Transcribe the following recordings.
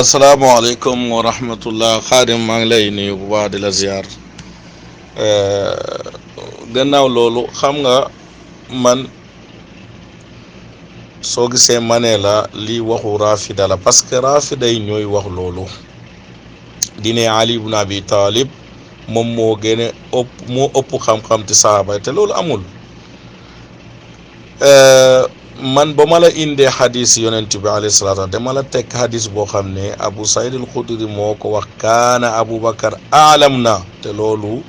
asalaamaaleykum wa rahmatullah xaadim maa ngi lay nuyu bu baax di la ziar gannaaw loolu xam nga man soo gisee manee la lii waxu rafida la parce que rafida yi ñooy wax loolu dine Ali ibn Abi Talib moom moo gën a ëpp xam-xam ci sahaaba te loolu amul. man ba ma la indee xadis yonent bi alayhi salaatu dama la teg xadis boo xam ne Abu Saïd al-Xudri moo ko wax kaana Aboubacar aalam na te loolu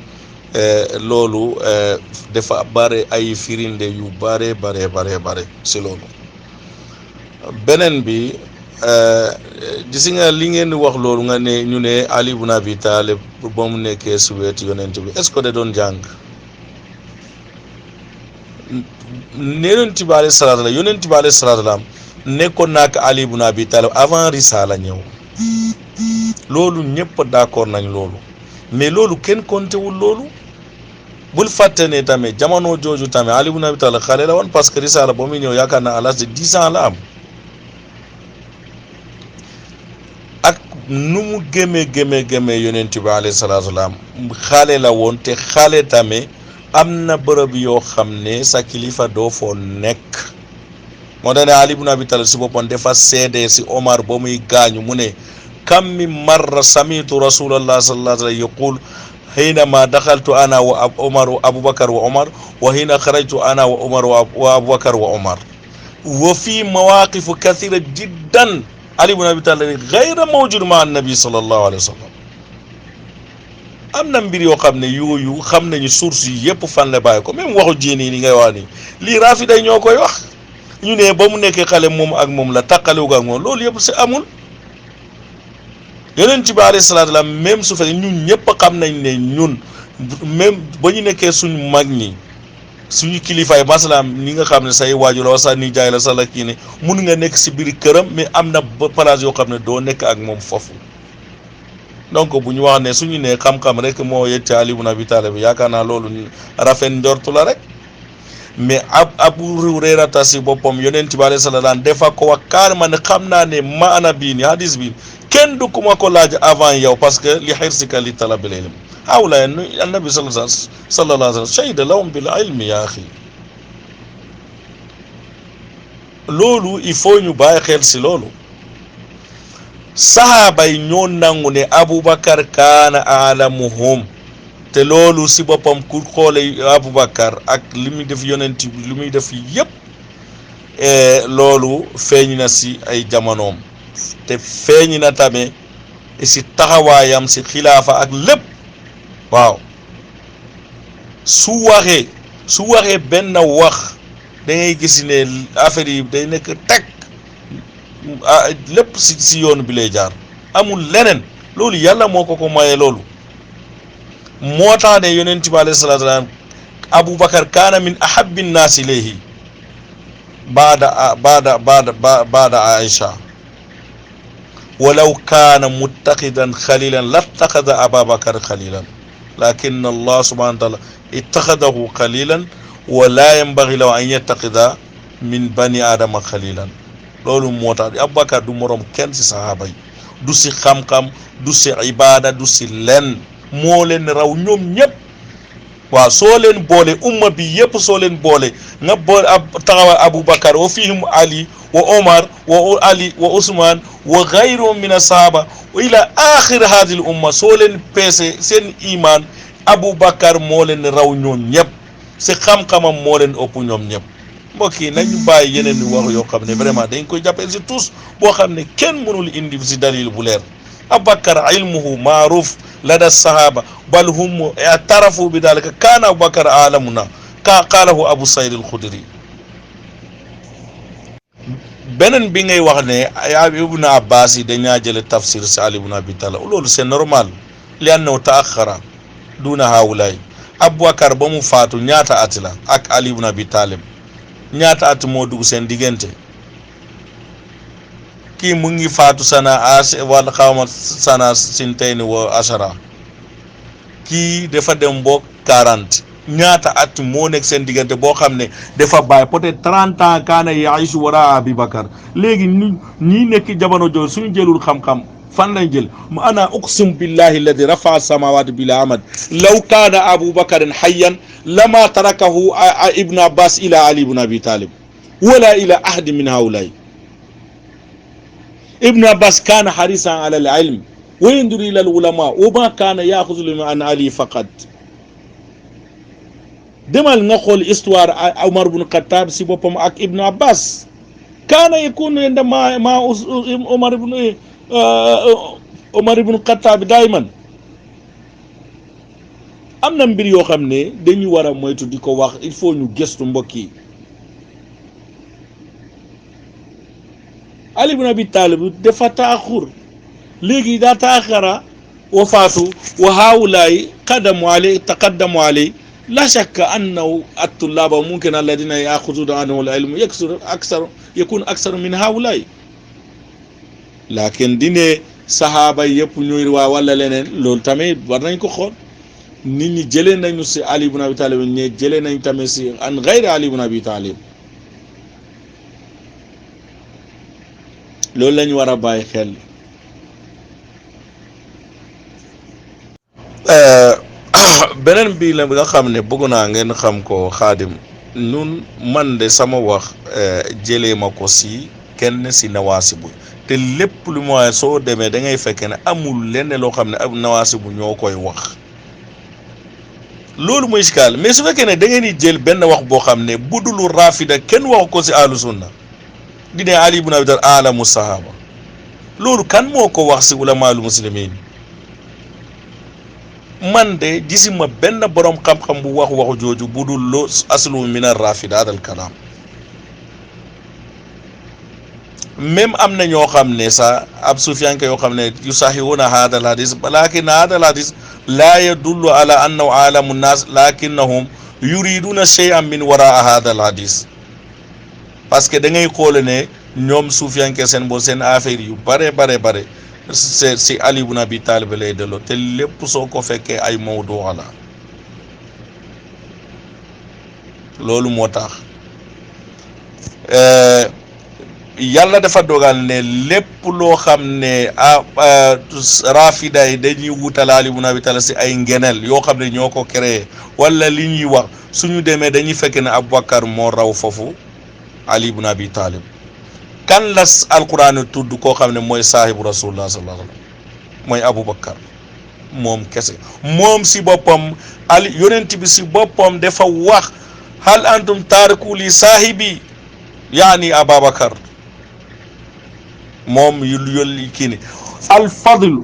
dafa bare ay firinde yu bare si loolu. beneen bi gis nga li ngeen di wax loolu nga ne ñu ne Ali ibn Abi Talib ba mu nekkee si wetu yonent bi est-ce que da doon jàng. yonent bi alayhi salaam nekkoon naa ko Ali ibn Abi Talib avant Risaala ñëw loolu ñëpp d'accord nañ loolu mais loolu kenn kontewul loolu bul fàtte ne tamit jamono jooju tamit Ali ibn Abi Talib xale la woon parce que Risaala ba muy ñëw yaakaar naa à l'âge de 10 ans la am ak nu mu gëmee yonent bi alayhi salaam xale la woon te xale tamit am na bërëb yoo xam ne sa kilifa doo foo nekk moo tax ne Ali ibn Abi Talib si boppam dafa seede si Omar ba muy gaañu mu ne kam min marra samitu rasulallah sallallahu alayhi wa sallam yaqul حينما دخلت أنا وعمر وأبو بكر وعمر وحين خرجت أنا وعمر وأبو بكر وعمر وفي مواقف كثيرة جدا علي بن أبي طالب غير موجود مع النبي صلى الله عليه وسلم. am na mbir yoo xam ne yooyu xam nañu source yi yëpp fan la bàyyi ko même waxu jéeni ni ngay wax ni lii rafida ñoo koy wax ñu ne ba mu nekkee xale moom ak moom la taqalewu ak moom loolu yëpp si amul. yonent bi alayhi salaatu wa salaam même su fekkee ñun ñëpp xam nañ ne ñun même ba ñu nekkee suñu mag ñi suñu kilifaay masalaam ñi nga xam ne say waajur la wala sa nijaay la sa la kii ne mun nga nekk si biir këram mais am na place yoo xam ne doo nekk ak moom foofu. donc bu ñu wax ne suñu ne xam-xam rek moo yette Ali ibn Abi Talib yaakaar naa loolu rafet njortu la rek mais Abu Hurayrata si boppam yonent bi alayhi salaatu wa salaam dafa ko wax carrément ne xam naa ne maana bii ni hadis bi kenn du kuma ko laaj avant yow parce que li xirsika li talabil ilm hawla annabi sallallahu alayhi wa sallam shahida lahum bil ilmi ya axi loolu il faut ñu bàyyi xel si loolu. sahaaba yi ñoo nangu ne Aboubacar kaana alamuhum te loolu si boppam ku xoole Aboubacar ak li muy def yonent li muy def yëpp loolu feeñ na si ay jamonoom te feeñ na tamit si taxawaayam si xilaafa ak lépp waaw su waxee benn wax da ngay gis ne affaire yi day nekk teg lépp si yoon bi lay jaar amul leneen loolu yàlla moo ko maye loolu moo tax ne yonent bi alayhi salaatu wa salaam Aboubacar kaana min ahabbi nnaasi ilayhi baada Aïcha walaw kaana muttaxidan xalilan lattaxada Ababakar xalilan lakin Allah subhanahu wa taala ittaxadahu xalilan wa laa yanbaxi lahu an yattaxida min bani aadama xalilan loolu moo tax Aboubacar du moroom kenn si sahaaba yi du si xam-xam du si ibaada du si len moo leen raw ñoom ñëpp waaw soo leen boole umma bi yëpp soo leen boole nga boole taxawa Aboubacar wa fihim Ali wa Omar wa Ali wa Ousmane wa gayruhum min asahaba wa ila axir hadil umma soo leen peese seen iman Aboubacar moo leen raw ñoom ñëpp si xam-xamam moo leen ëpp ñoom ñëpp. mbokk yi nañu bàyyi yeneen wax yoo xam ne vraiment dañ koy jàppee si tous boo xam ne kenn mënul indi si dalil bu leer Aboubacar ilmuhu maaruf lada sahaba bal hum tarafu bi dalika kaana Aboubacar alamuna qaalahu Abu Saïd al-Khudri. beneen bi ngay wax ne Ibn Abbas yi dañaa jële tafsir si Ali ibn Abi Talib loolu c'est normal li annahu taaxara duna haawulaay Aboubacar ba mu faatu ñaata at la ak Ali ibn Abi Talib ñaata at moo dugg seen diggante kii mu ngi faatu sana wala xawma sana sintayni wa ashara kii dafa dem boog 40 ñaata at moo nekk seen diggante boo xam ne dafa bàyyi peut-être 30 ans kaana yaishu wara Abubakar léegi ñi nekk jamono jooju suñu jëlul xam-xam fan lañ jël mu ana uqsim billahi alladi rafa'a samawati bila amad law kana abu bakarin hayyan lama tarakahu ibn abbas ila ali ibn abi talib wala ila ahad min haulai. ابن عباس كان حريصا على العلم وينظر الى العلماء وما كان ياخذ عن علي فقط. demal nga xool histoire Omar ibn Khattab si boppam ak Ibn Abbas kaana yakunu inda ma Omar ibn Khattab dayman. am na mbir yoo xam ne dañu war a moytu di ko wax il faut ñu gëstu mbokk yi. Ali ibn Abi Talib dafa taaxur léegi daa taaxara wafaatu wa haawulaay taqaddamu alay la shakka annahu at-tullaaba mumkin alladina yaxuduuna anhu al-ilm yakun aksar min haawulaay lakin dine sahaaba yëpp ñuy waa wala leneen loolu tamit war nañ ko xool. nit ñi jëlee nañu si Ali ibn Abi Talib ne jëlee nañ tamit si an gayri Ali ibn Abi Talib. loolu lañu war a bàyyi xel. beneen bi la nga xam ne bëgg naa ngeen xam ko xaadim nun man de sama wax jëlee ma ko si kenn si nawaasibu te lépp lu mooy soo demee da ngay fekkee ne amul lenn loo xam ne ab nawaasibu ñoo koy wax loolu mooy iskaal mais su fekkee ne da ngeen di jël benn wax boo xam ne budulu rafida kenn waxu ko si ahlu sunna di ne Ali ibn Abi Talib alamu sahaba loolu kan moo ko wax si ulamaalu muslimin man de gisima benn borom xam-xam bu waxu jooju budul lo aslu min ar-rafida hadal kalam même am na ñoo xam ne sax ab sufiyanke yoo xam ne yusahiwuna hadal hadis lakin hadal hadis la yadullu ala annahu alamu nnas lakinnahum yuriduna shay'an min wara hadal hadis parce que da ngay xoole ne ñoom suufiyanke seen boo seen affaire yu bare si Ali ibn Abi Talib lay delloo te lépp soo ko fekkee ay mawdu la loolu moo tax yàlla dafa dogal ne lépp loo xam ne rafida yi dañuy wutal Ali ibn Abi Talib si ay ngeneel yoo xam ne ñoo ko créé wala li ñuy wax suñu demee dañuy fekk ne Aboubacar moo raw foofu Ali ibn Abi Talib kan la alquran tudd koo xam ne mooy saahibu rasulullah sallallahu alayhi wa sallam mooy Aboubacar moom kese moom si boppam Ali yonent bi si boppam dafa wax hal antum taariku li saahibi yaani Aboubacar moom yolli kii ni al fadl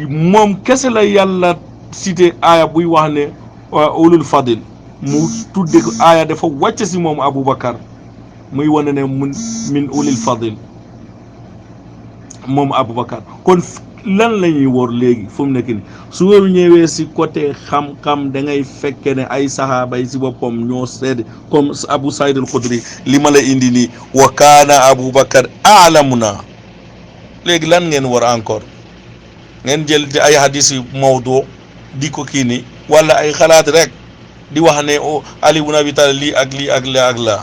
moom kese la yàlla cité aaya buy wax ne ulul fadl mu tudde ko aaya dafa wàcc si moom Aboubacar muy wane ne min ulil fadl moom Aboubacar kon lan la ñuy wóor léegi fu mu nekk nii su ñëwee si côté xam-xam da ngay fekke ne ay sahaaba yi si boppam ñoo seede comme Abu Saïd al-Khudri li ma la indi nii wa kaana Aboubacar aalamuna léegi lan ngeen war encore ngeen jël ay hadis yu mawdu di ko kii ni wala ay xalaat rek di wax ne Ali ibn Abi Talib lii ak lii ak laa ak laa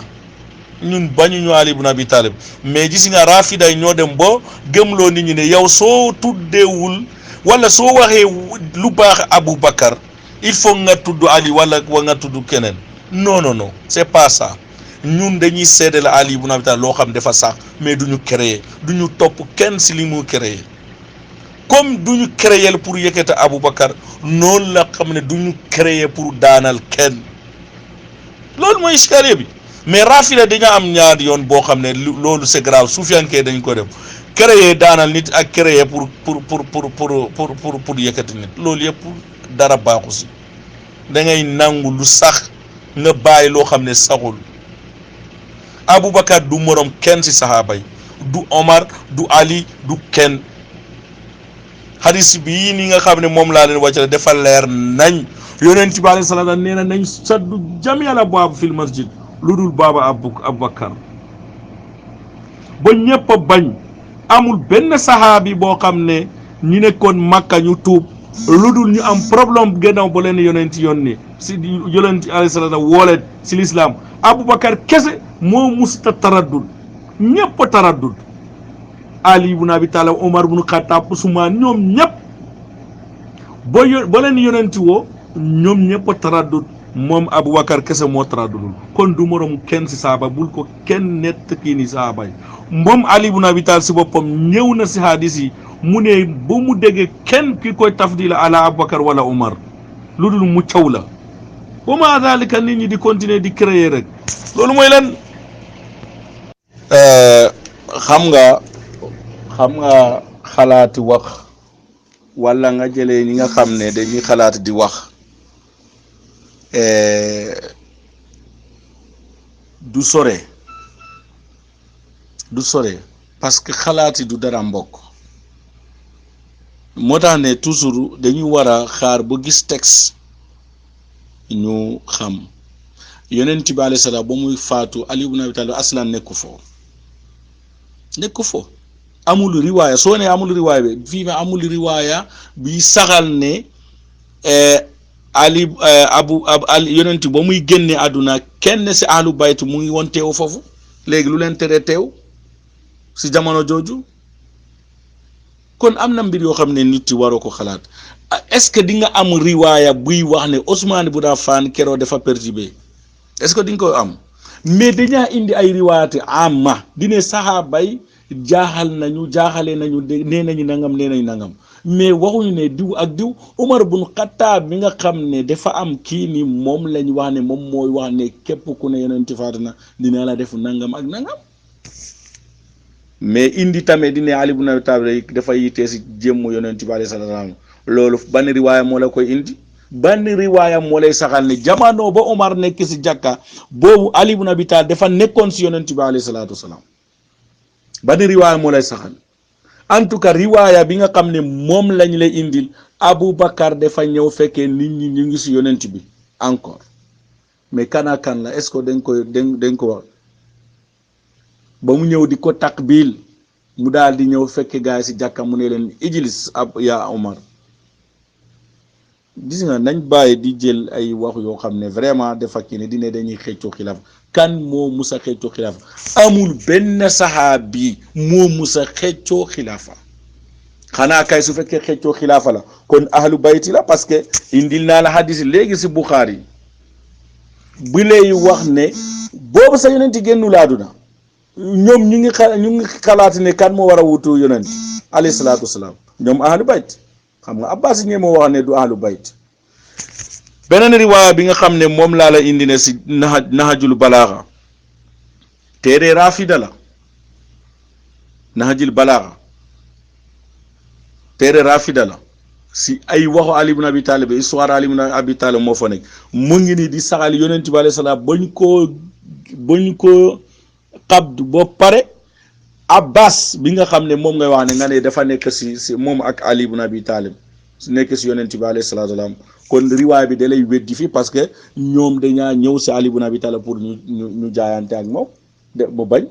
ñun bañuñu Ali ibn Abi Talib mais gis nga rafida yi ñoo dem ba gëmloo nit ñi ne yow soo tuddeewul wala soo waxee lu baax Aboubacar il faut nga tudd Ali wala nga tudd keneen non c'est pas ça ñun dañuy seede la Ali ibn Abi Talib loo xam dafa sax mais duñu créer duñu topp kenn si li mu créer comme duñu créer pour yëkkati Aboubacar noonu la xam ne duñu créer pour daanal kenn loolu mooy iskale bi mais rafida dañu am ñaar yoon boo xam ne loolu c'est grave suufiyankee dañ ko def créer daanal nit ak créer pour yëkkati nit loolu yëpp dara baaxu si da ngay nangu lu sax nga bàyyi loo xam ne saxul Aboubacar du morom kenn si sahaaba yi du Omar du Ali du kenn hadis bii ni nga xam ne moom laa leen wàccale dafa leer nañ yonent bi alayhi salaam nee na nañ saddu jami'al abwaab fil masjid lu dul baaba Aboubacar ba ñëpp a bañ amul benn sahaabi boo xam ne ñu nekkoon Makka ñu tuub lu dul ñu am problème gannaaw ba leen yonent yónni si yonent alayhi salaam wooleet si l'islam Aboubacar kese moo musta taraddud ñëpp a taraddud Ali ibn Abi Talib Omar ibn Khattab Ousmane ñoom ñëpp boo leen yonenti woo ñoom ñëpp a taraddut moom Aboubacar kese moo taraddudul kon du morom kenn si saaba bul ko kenn nett kii ni saaba yi moom Ali ibn Abi Talib si boppam ñëw na si hadis yi mu ne ba mu déggee kenn ki koy tafdila ala Aboubacar wala Omar lu dul mu caw la ba ma dalika nit ñi di continuer di créer rek loolu mooy lan xam nga xalaati wax wala nga jëlee ñi nga xam ne dañuy xalaat di wax du sore parce que xalaati du dara mbokk moo tax ne toujours dañuy war a xaar ba gis texte ñu xam yonent bi alayhi salaam ba muy faatu Ali ibn Abi Talib aslan nekku fo amul riwaaya soo ne amul riwaaya bi fii ma amul riwaaya bi saxal ne Ali yonent ba muy génne àdduna kenn si ahlu bayt mu ngi woon teew foofu léegi lu leen tere teew si jamono jooju kon am na mbir yoo xam ne nit yi waroo ko xalaat est-ce que di nga am riwaaya buy wax ne Ousmane Ibn Affan keroo dafa perturbé est-ce que di nga ko am mais dañaa indi ay riwaayati amma di ne saxaaba yi jaaxale nañu nee nañu nangam mais waxuñu ne diw ak diw Umar bun Xattaab mi nga xam ne dafa am kii ni moom lañ wax ne moom mooy wax ne képp ku ne yonent faatu na dina la def nangam ak nangam mais indi tamit di ne Ali ibn Abi Talib dafa yitee si jëmmu yonent bi alayhi salaam loolu ban riwaaya moo la koy indi ban riwaaya moo lay saxal ne jamono ba Omar nekk si jàkka boobu Ali ibn Abi Talib dafa nekkoon si yonent bi alayhi salaatu wasalaam ban riwaaya moo lay saxal en tout cas riwaaya bi nga xam ne moom lañ lay indil Aboubacar dafa ñëw fekkee nit ñi ñu ngi si yonent bi encore mais kan la est-ce que dañ ko wax ba mu ñëw di ko takbil mu daal di ñëw fekke gaay si jàkka mu ne leen ijlis ya Omar gis nga nañ bàyyi di jël ay wax yoo xam ne vraiment dafa kii ne dine dañuy xëccoo xilaafa kan moo musa xëccoo xilaafa amul benn saxaabi moo musa xëccoo xilaafa xanaa kay su fekkee xëccoo xilaafa la kon ahlu bayti la parce que indil naa la hadis léegi si Bukhari bi lay wax ne boobu sa yonenti génnul àdduna ñoom ñu ngi xalaat ne kan moo war a wutu yonent alayhi salaatu wasalaam ñoom ahlu bayt xam nga Abbas ñee moo wax ne du ahlu bayt beneen riwaaya bi nga xam ne moom laa la indi ne si nahajul balaaxa téere rafida la nahajul balaaxa téere rafida la si ay waxu Ali ibn Abi Talib histoire Ali ibn Abi Talib moo fa nekk mu ngi ni di saxal yonent bi alayhi salaam bañ ko xabdu ba pare Abbas bi nga xam ne moom ngay wax ne nga ne dafa nekk si moom ak Ali ibn Abi Talib su nekk si yonent bi alayhi salaatu wa salaam kon riwaay bi da lay weddi fi parce que ñoom dañaa ñëw si Ali ibn Abi Talib pour ñu jaayante ak moom mu bañ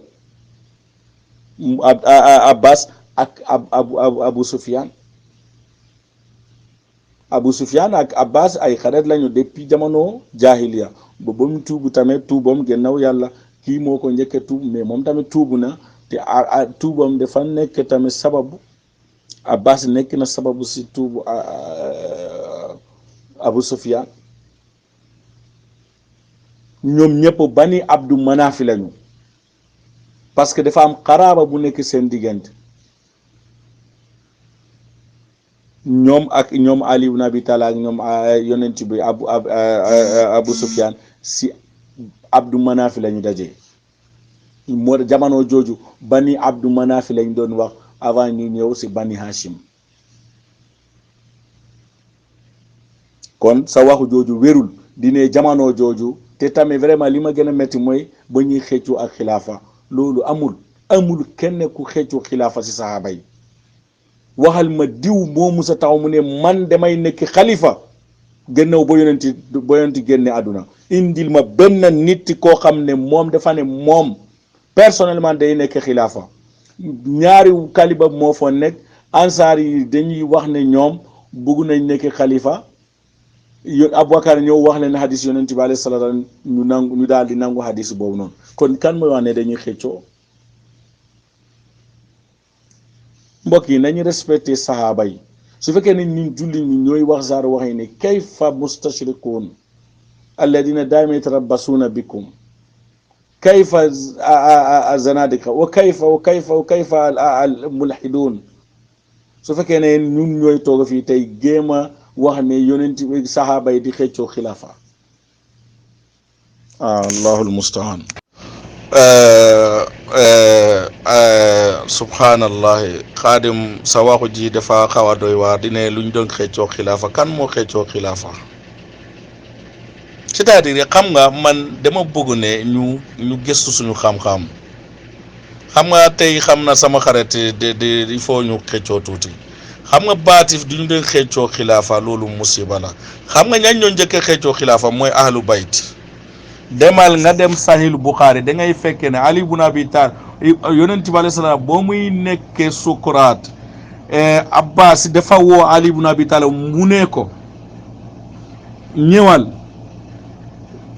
Abbas ak Abu Sufyan ak Abbas ay xarit lañu depuis jamono jahiliya ba mu tuubu tamit tuubam gannaaw yàlla kii moo ko njëkk a tuub mais moom tamit tuubu na te tuubam dafa nekk tamit sababu Abbas nekk na sababu si tuubu Abu Sufyan ñoom ñëpp bani Abdu Manaf lañu parce que dafa am xaraaba bu nekk seen diggante ñoom Ali ibn Abi Talib ak ñoom yonent bi Abu Sufyan si Abdu Manaf lañu daje moo jamono jooju bani Abdu Manaf lañ doon wax avant ñu ñëw si bani Hashim kon sa waxu jooju wérul dine jamono jooju te tamit vraiment li ma gën a métti mooy ba ñuy xëccu ak xilaafa loolu amul kenn ku xëccu xilaafa si saxaaba yi waxal ma diw moo musa taxaw mu ne man damay nekk xalifa gannaaw ba yonenti génne àdduna indil ma benn nit koo xam ne moom dafa ne moom personnellement day nekk xilaafa ñaari kaliba moo fa nekk ansaar yi dañuy wax ne ñoom bëgg nañ nekk xalifa Abubakar ñëw wax leen hadis yonent bi alayhi salaatu ñu daal di nangu hadis boobu noonu kon kan mooy wax ne dañuy xëccoo mbokk yi nañu respecté sahaaba yi su fekkee ne ñun julli ñi ñooy wax zaar waxee ne kayfa mustashrikuun alladina daima yatarabbasuuna bikum kayfa zanadika wa kayfa al mulhidun su fekkee ne ñun ñooy toog fii tey géem a wax ne yonent sahaaba yi di xëccoo xilaafa allahul mustaan subhanallahi xaadim sa waxu ji dafa xaw a doy waar di ne luñ doon xëccoo xilaafa kan moo xëccoo xilaafa c'est-à-dire xam nga man dama bëgg ne ñu gëstu suñu xam-xam xam nga tey xam na sama xarit de il faut ñu xëccoo tuuti xam nga baatif duñu doon xëccoo xilaafa loolu musiba la xam nga ñañ ñoo njëkk a xëccoo xilaafa mooy ahlu bayt demal nga dem sahil Bukhari da ngay fekkee ne Ali ibn Abi Talib yonent bi alayhi salaam boo muy nekkee sukuraat Abbas dafa woo Ali ibn Abi Talib mu ne ko ñëwal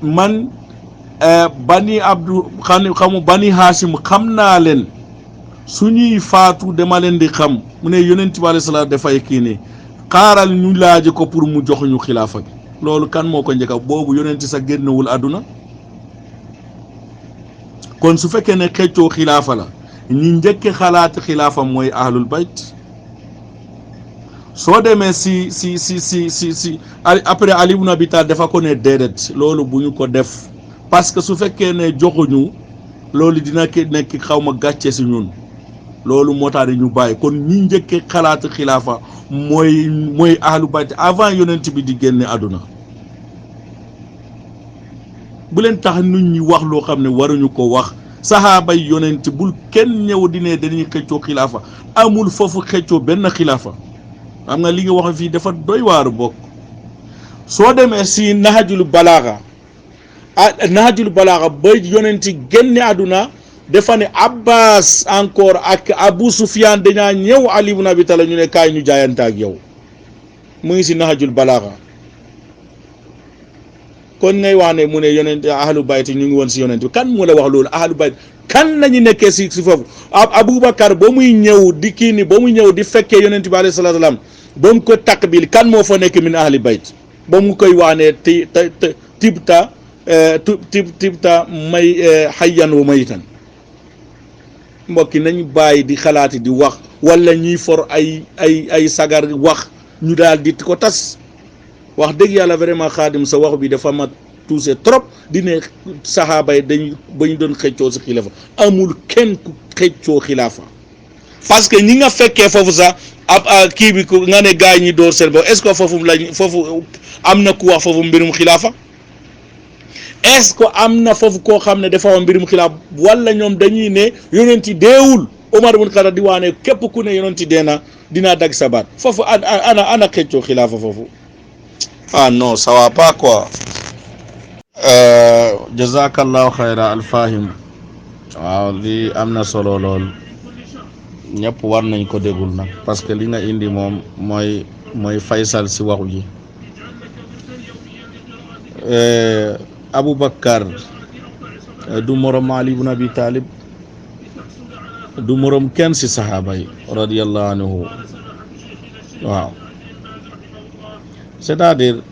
man bani abdu xamu bani Hashim xam naa leen suñuy faatu dama leen di xam mu ne yonent bi alayhi salaam dafay kii ne xaaral ñu laaj ko pour mu jox ñu xilaafa gi loolu kan moo ko njëkka boobu yonent sa génnewul àdduna kon su fekkee ne xëccoo xilaafa la ñi njëkk xalaat xilaafa mooy ahlul bayt soo demee si après Ali ibn Abi Talib dafa ko ne déedéet loolu bu ñu ko def parce que su fekkee ne joxuñu loolu dina nekk xaw ma gàcce si ñun loolu moo tax ñu bàyyi kon ñi njëkk xalaat xilaafa mooy ahlu bayt avant yonent bi di génne àdduna bu leen tax nit ñi wax loo xam ne waruñu ko wax sahaaba yi yonent bul kenn ñëw di ne dañuy xëccoo xilaafa amul foofu xëccoo benn xilaafa xam nga li nga wax fii dafa doy waaru bokk soo demee si nahajul balaaxa ba yonent génne àdduna dafa ne Abbas encore ak Abu Sufyan dañaa ñëw Ali ibn Abi Talib ñu ne kaay ñu jaayante ak yow mu ngi si nahajul balaaxa kon ngay wax ne mu ne yonent ahlu bayt ñu ngi woon si yonent bi kan moo la wax loolu ahlu bayt kan lañu nekkee si foofu Aboubacar ba muy ñëw di kii ni ba muy ñëw di fekkee yonent bi alayhi salaatu salaam ba mu ko takbil kan moo fa nekk min ahli bayt ba mu koy wax ne tibta may hayyan wa maytan mbokki nañu bàyyi di xalaati di wax wala ñuy for ay sagar wax ñu daal di ko tas wax dëgg yàlla vraiment xaadim sa wax bi dafa ma touché trop di ne saxaaba yi ba ñu doon xëccoo si xilaafa amul kenn ku xëccoo xilaafa parce que ñi nga fekkee foofu sax ab kii bi ku nga ne gars yi ñi door seen bopp est-ce que foofu am na ku wax foofu mbirum xilaafa est-ce que am na foofu koo xam ne dafa wax mbirum xilaafa wala ñoom dañuy ne yonenti deewul Omar ibn Khattab di wax ne képp ku ne yonenti dee na dinaa dagg sa baat foofu ana xëccoo xilaafa foofu. Ah non, ça va pas quoi. Jazakallahu khayra alfahim. waaw lii am na solo lool ñëpp war nañ ko dégul nag parce que li nga indi moom mooy faysal si waxu ji. Aboubacar du morom Ali ibn Abi Talib du morom kenn si sahaaba yi radiyallahu anhu waaw. c'est-à-dire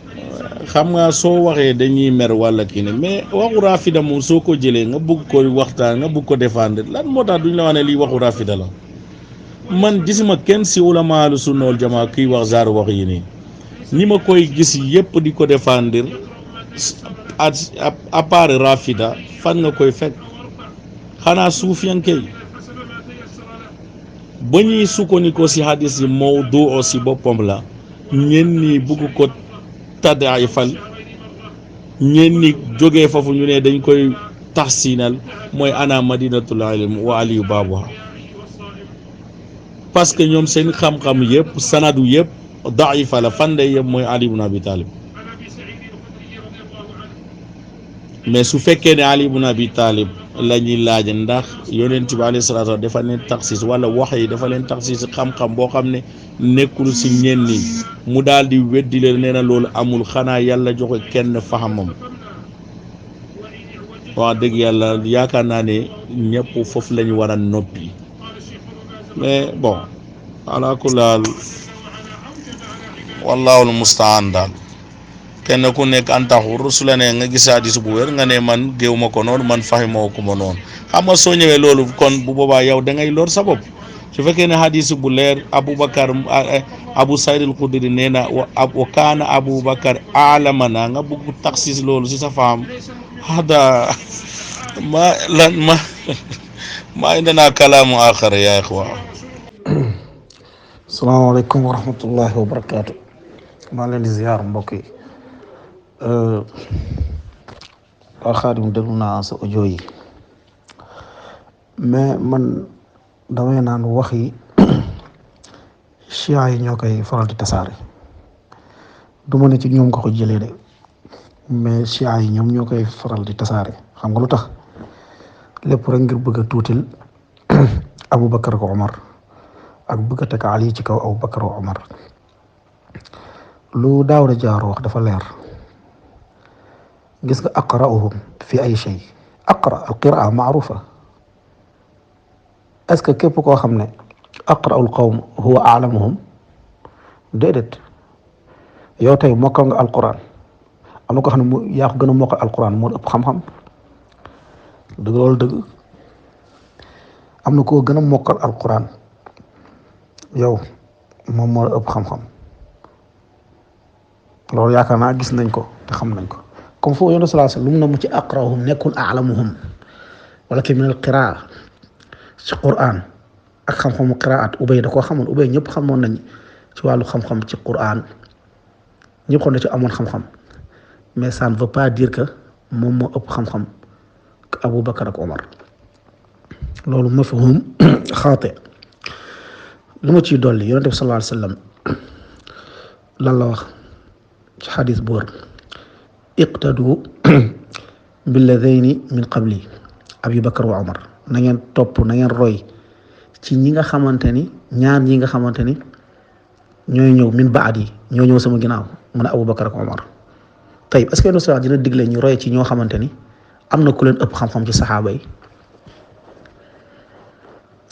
xam nga soo waxee dañuy mer wala kii ne mais waxu rafida moom soo ko jëlee nga bugg ko waxtaan nga bugg ko défendre lan moo tax duñ la wax ne lii waxu rafida la man gisuma kenn si ulama ahlu sunna wal jamaa kiy wax genre wax yi nii ñi ma koy gis yépp di ko défendre à part rafida fan nga koy fekk xanaa suufiyanke yi ba ñuy sukkandiku si hadis yi mawdu si boppam la ñenn ñi bugg ko taddaay fal ñenn ñi jógee foofu ñu ne dañ koy taxsinal mooy ana madinatul ilm wa aliyu baabuha parce que ñoom seen xam-xam yëpp sanadu yëpp daifa la fande yëpp mooy Ali ibn Abi Talib mais su fekkee ne Ali ibn Abi Talib la ñuy laaj ndax yonent bi alayhi salaatu wa dafa leen taxsis wala wax yi dafa leen taxsis xam-xam boo xam ne nekkul si ñenn ñi mu daal di weddi leen nee na loolu amul xanaa yàlla joxe kenn fahamam wax dëgg yàlla yaakaar naa ne ñëpp foofu la ñu war a noppi mais bon ala kulli haal wallahu almustaan daal kenn ku nekk an taxur su la nee nga gis hadis bu wér nga ne man géew ma ko noonu man fahimoo ko ma noonu xam nga soo ñëwee loolu kon bu boobaa yow da ngay lor sa bopp su fekkee ne hadis bu leer Aboubacar Abu Saïd al-Xudri nee na wa kaana Aboubacar aalamana nga bugg taxis loolu si sa faam hada ma indana kalaamu axar yaa ixwa. salaamaaleykum wa rahmatullahi wa barakaatu. maa leen di ziar mbokk yi. waa Xaadim déglu naa sa audio yi mais man damay naan wax yi chia yi ñoo koy faral di tasaare du ma ne ci ñoom nga ko jëlee de mais chia yi ñoom ñoo koy faral di tasaare xam nga lu tax lépp rek ngir bëgg a tuutil Aboubacar ko Omar ak bëgg a teg Ali ci kaw Aboubacar ko Omar lu Daawuda Jaaro wax dafa leer. gis nga aqra'uhum fi ay shay aqra al qiraa maarufa est-ce que képp koo xam ne aqra'ul qawm huwa a'lamuhum déedéet yow tey mokkal nga alquran am na ko xam ne yaa ko gën a mokkal alquran moo ëpp xam-xam dëgg loolu dëgg am na koo gën a mokkal alquran yow moom moo ëpp xam-xam loolu yaakaar naa gis nañ ko te xam nañ ko. comme foofu yonent sallallahu alayhi wasallam lu mu na mu ci aqra'uhum nekkul a'lamuhum wala ki min al qiraa ci Qur'an ak xam-xamu qiraat Ubay da koo xamoon Ubay ñëpp xamoon nañ ci wàllu xam-xam ci Qur'an ñëpp xam ne ci amoon xam-xam mais ça ne veut pas dire que moom moo ëpp xam-xam que Aboubacar ak Omar loolu mafhum xaati lu ma ciy dolli yonent bi sallallahu alayhi wasallam lan la wax ci xadis bu wër iqtadu billadayni min qabli Abi Bakar wa Omar na ngeen topp na ngeen roy ci ñi nga xamante ni ñaar ñi nga xamante ni ñooy ñëw min baad yi ñoo ñëw sama ginnaaw mu ne Abu Bakar ak Omar tey est-ce que yéen dina digle ñu roy ci ñoo xamante ni am na ku leen ëpp xam-xam ci saxaaba yi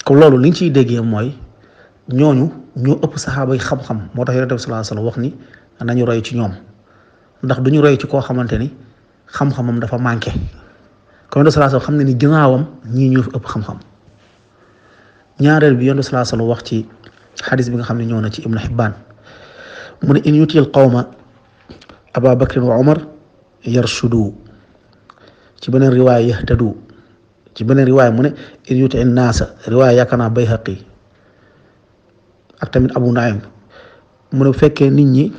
comme loolu li ñu ciy déggee mooy ñooñu ñoo ëpp saxaaba yi xam-xam moo tax Yonent bi sallallahu alayhi wasallam wax ni nañu roy ci ñoom. ndax duñu roy ci koo xamante ni xam-xamam dafa manqué comme Yonent sallallahu alayhi wasallam xam ne ni ginnaawam ñii ñoo fi ëpp xam-xam ñaareel bi Yonent sallallahu alayhi wasallam wax ci xadis bi nga xam ne ñëw na ci Ibn Hibbaan mu ne in yutil qawma Aba Bakrin wa Omar yarshudu ci beneen riwaaya yahtadu ci beneen riwaaya mu ne in yuti naasa riwaaya yaakaar naa Bayhaqi ak tamit Abu Nuaym mu ne fekkee nit ñi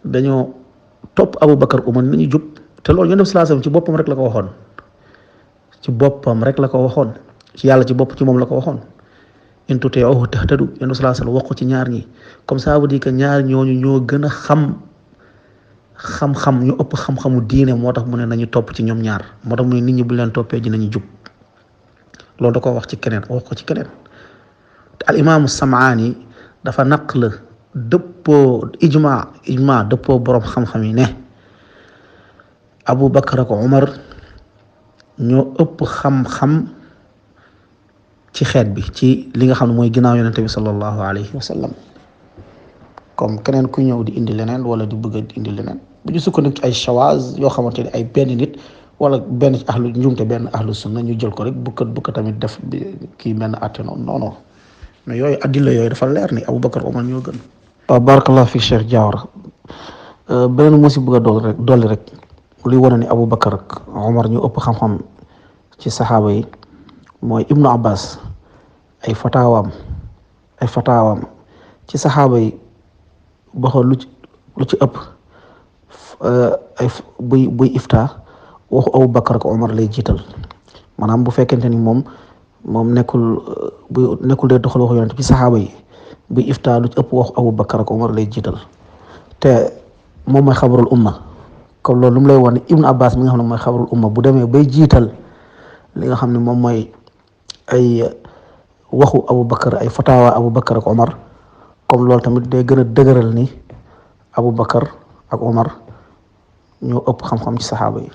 dañoo topp Aboubacar Umar nañu jub te loolu Yonent bi sallallahu alayhi wasallam ci boppam rek la ko waxoon ci boppam rek la ko waxoon ci yàlla ci bopp ci moom la ko waxoon in tuti'uhu tahtadu Yonent bi sallallahu alayhi wasallam wax ko ci ñaar ñi comme ça veut dire que ñaar ñooñu ñoo gën a xam-xam ñu ëpp xam-xamu diine moo tax mu ne nañu topp ci ñoom ñaar moo tax mu ne nit ñi bu leen toppee dinañu jub loolu da ko wax ci keneen wax ko ci keneen te al imaamu Samaani dafa naql dëppoo ijma dëppoo borom xam-xam yi ne Aboubacar ak Omar ñoo ëpp xam-xam ci xeet bi ci li nga xam ne mooy ginnaaw yonente bi sallallahu alayhi wa sallam comme keneen ku ñëw di indi leneen wala di bëgg a indi leneen bu ñu sukkandiku ci ay shawaz yoo xamante ne ay benn nit wala benn ci ahlu njuumte benn ahlu sunna ñu jël ko rek bukkat tamit def kii benn atte noonu non non mais yooyu addila yooyu dafa leer ni Aboubacar Omar ñoo gën. waaw barakallah fi Cheikh Diawara beneen moo si bëgg a dolli rek luy wane ni Aboubacar ak Omar ñu ëpp xam-xam ci saxaaba yi mooy Ibnu Abbas ay fataawaam ci saxaaba yi ba xool lu ci ëpp ay buy ifta waxu Aboubacar ak Omar lay jiital maanaam bu fekkente ni moom nekkul dee doxal waxu yonent bi saxaaba yi buy ifta lu ci ëpp waxu Aboubacar ak Omar lay jiital te moom mooy xabarul umma comme loolu lu mu lay wax ne Ibnu Abbas mi nga xam ne mooy xabarul umma bu demee bay jiital li nga xam ne moom mooy ay waxu Aboubacar ay fatawa Aboubacar ak Omar comme loolu tamit day gën a dëgëral ni Aboubacar ak Omar ñoo ëpp xam-xam ci saxaaba yi